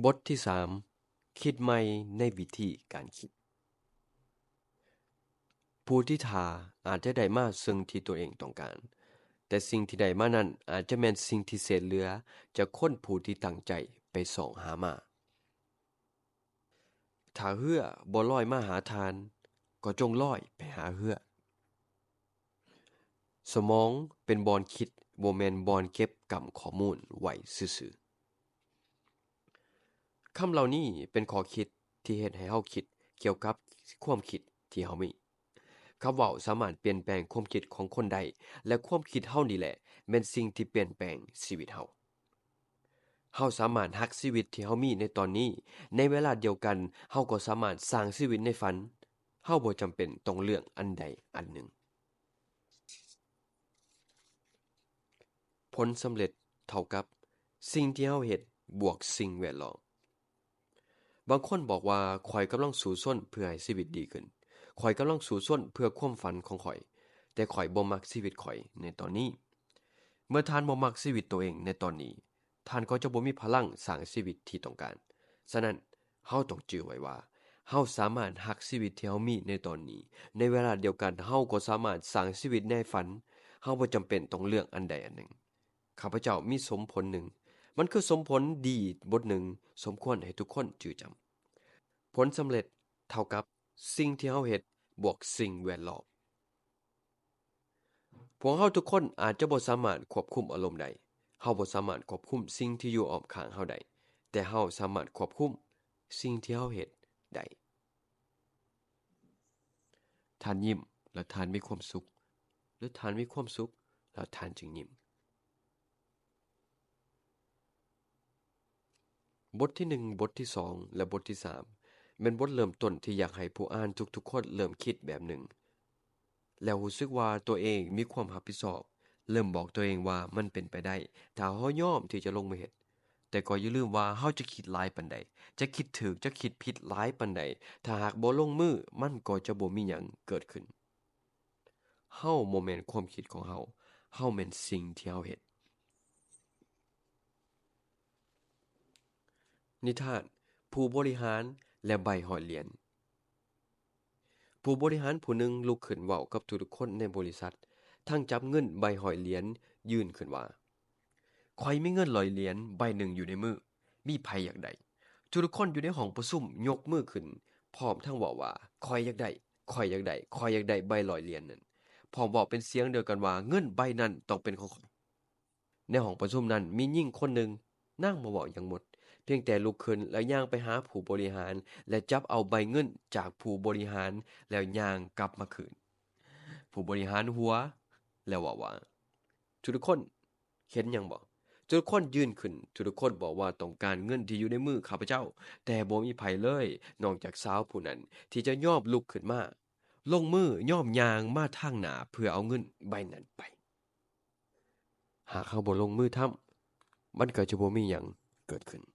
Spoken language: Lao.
ບົດທີສາມ ຄິດໃໝ່ໃນວິທີການຄິດ. ຜູ້ທີ່ຖ້າອາດຈະໄດ້ມາເຊິ່ງທີ່ຕົວເອງຕ້ອງການ, ແຕ່ສິ່ງທີ່ໄດ້ມານັ້ນອາດຈະແມ່ນສິ່ງທີ່ເສດເຫຼືອຈາກຄົນຜູ້ທີ່ຕັ້ງໃຈໄປຊອກຫາມາ. ຖ້າເຮືອບໍ່ລອຍມາຫາທ່ານ, ກໍຈົ່ງລອຍໄປຫາເຮືອ. ສະໝອງເປັນບ່ອນຄິດ, ບໍ່ແມ່ນບ່ອນເກັບກຳຂໍ້ມູນໄວ້ຊື່ໆ. ຄຳເຫຼົ່ານີ້ເປັນຂໍ້ຄິດທີ່ເຮັດໃຫ້ເຮົາຄິດກ່ຽວກັບຄວາມຄິດທີ່ເຮົາມີ. ຄຳເວົ້າສາມາດປ່ຽນແປງຄວາມຄິດຂອງຄົນໄດ້, ແລະ ຄວາມຄິດເຮົານີ້ແຫຼະແມ່ນສິ່ງທີ່ປ່ຽນແປງຊີວິດເຮົາ. ເຮົາສາມາດຮັກຊີວິດທີ່ເຮົາມີໃນຕອນນີ້, ໃນເວລາດຽວກັນເຮົາກໍສາມາດສ້າງຊີວິດໃນຝັນ. ເຮົາບໍ່ຈຳເປັນຕ້ອງເລືອກອັນໃດອັນໜຶ່ງ. ຜົນສຳເລັດເທົ່າກັບສິ່ງທີ່ເຮົາເຮັດບວກສິ່ງແວດລ້ອມ. ບາງຄົນບອກວ່າ, ຂ້ອຍກຳລັງສູ້ຊົນເພື່ອໃຫ້ຊີວິດດີຂຶ້ນ. ຂ້ອຍກຳລັງສູ້ຊົນເພື່ອຄວາມຝັນຂອງຂ້ອຍ, ແຕ່ຂ້ອຍບໍ່ມັກຊີວິດຂ້ອຍໃນຕອນນີ້. ເມື່ອທ່ານບໍ່ມັກຊີວິດໂຕເອງໃນຕອນນີ້, ທ່ານກໍຈະບໍ່ມີພະລັງສ້າງຊີວິດທີ່ຕ້ອງການ. ສະນັ້ນ, ເຮົາຕ້ອງຈື່ໄວ້ວ່າ ເຮົາສາມາດຮັກຊີວິດທີ່ເຮົາມີໃນຕອນນີ້, ໃນເວລາດຽວກັນເຮົາກໍສາມາດສ້າງຊີວິດໃນຝັນ. ເຮົາບໍ່ຈຳເປັນຕ້ອງເລືອກອັນໃດອັນໜຶ່ງ. ຂ້າພະເຈົ້າມີສົມຜົນໜຶ່ງ, ມັນຄືສົມຜົນດີບົດໜຶ່ງ, ສົມຄວນໃຫ້ທຸກຄົນຈື່ຈຳ. ຜົນສຳເລັດເທົ່າກັບສິ່ງທີ່ເຮົາເຮັດບວກສິ່ງແວດລ້ອມ. ພວກເຮົາທຸກຄົນອາດຈະບໍ່ສາມາດຄວບຄຸມອາລົມໄດ້. ເຮົາບໍ່ສາມາດຄວບຄຸມສິ່ງທີ່ຢູ່ອ້ອມຂ້າງເຮົາໄດ້, ແຕ່ເຮົາສາມາດຄວບຄຸມສິ່ງທີ່ເຮົາເຮັດໄດ້. ທ່ານຍິ້ມ ແລ້ວທ່ານມີຄວາມສຸກ, ຫຼື ທ່ານມີຄວາມສຸກ ແລ້ວທ່ານຈຶ່ງຍິ້ມ. ບົດທີໜຶ່ງ, ບົດທີສອງ ແລະ ບົດທີສາມ ແມ່ນບົດເລີ່ມຕົ້ນທີ່ຢາກໃຫ້ຜູ້ອ່ານທຸກໆຄົນເລີ່ມຄິດແບບໜຶ່ງ ແລ້ວຮູ້ສຶກວ່າຕົວເອງມີຄວາມຮັບຜິດຊອບ, ເລີ່ມບອກຕົວເອງວ່າມັນເປັນໄປໄດ້ ຖ້າເຮົາຍອມທີ່ຈະລົງມືເຮັດ. ແຕ່ກໍຢ່າລືມວ່າເຮົາຈະຄິດຫຼາຍປານໃດ, ຈະຄິດຖືກ ຈະຄິດຜິດຫຼາຍປານໃດ, ຖ້າຫາກບໍ່ລົງມື, ມັນກໍຈະບໍ່ມີຫຍັງເກີດຂຶ້ນ. ເຮົາບໍ່ແມ່ນຄວາມຄິດຂອງເຮົາ, ເຮົາແມ່ນສິ່ງທີ່ເຮົາເຮັດ. ນິທານ ຜູ້ບໍລິຫານ ແລະ ໃບຮ້ອຍຫຼຽນ. ຜູ້ບໍລິຫານຜູ້ໜຶ່ງລຸກຂຶ້ນເວົ້າກັບທຸກໆຄົນໃນບໍລິສັດ, ທັງຈັບເງິນໃບຮ້ອຍຫຼຽນຍື່ນຂຶ້ນວ່າ, ຂ້ອຍມີເງິນຮ້ອຍຫຼຽນໃບໜຶ່ງຢູ່ໃນມື, ມີໃຜຢາກໄດ້? ທຸກໆຄົນຢູ່ໃນຫ້ອງປະຊຸມຍົກມືຂຶ້ນ, ພ້ອມທັງເວົ້າວ່າ, ຂ້ອຍຢາກໄດ້, ຂ້ອຍຢາກໄດ້, ຂ້ອຍຢາກໄດ້ໃບຮ້ອຍຫຼຽນນັ້ນ. ພ້ອມເວົ້າເປັນສຽງດຽວກັນວ່າ, ເງິນໃບນັ້ນຕ້ອງເປັນຂອງຂ້ອຍ. ໃນຫ້ອງປະຊຸມນັ້ນມີຍິງຄົນໜຶ່ງ, ນາງບໍ່ເວົ້າຫຍັງໝົດ, ພຽງແຕ່ລຸກຂຶ້ນແລ້ວຍ່າງໄປຫາຜູ້ບໍລິຫານ ແລະ ຈັບເອົາໃບເງິນຈາກຜູ້ບໍລິຫານ ແລ້ວຍ່າງກັບມາຄືນ. ຜູ້ບໍລິຫານຫົວ ແລ້ວເວົ້າວ່າ, ທຸກໆຄົນເຫັນຫຍັງບໍ່? ທຸກໆຄົນຢືນຂຶ້ນ, ທຸກໆຄົນບອກວ່າຕ້ອງການເງິນທີ່ຢູ່ໃນມືຂ້າພະເຈົ້າ, ແຕ່ບໍ່ມີໃຜເລີຍ ນອກຈາກສາວຜູ້ນັ້ນ ທີ່ຈະຍອມລຸກຂຶ້ນມາ, ລົງມື, ຍອມຍ່າງມາທາງໜ້າເພື່ອເອົາເງິນໃບນັ້ນໄປ. ຫາກເຮົາບໍ່ລົງມືທຳ, ມັນກໍຈະບໍ່ມີຫຍັງເກີດຂຶ້ນ.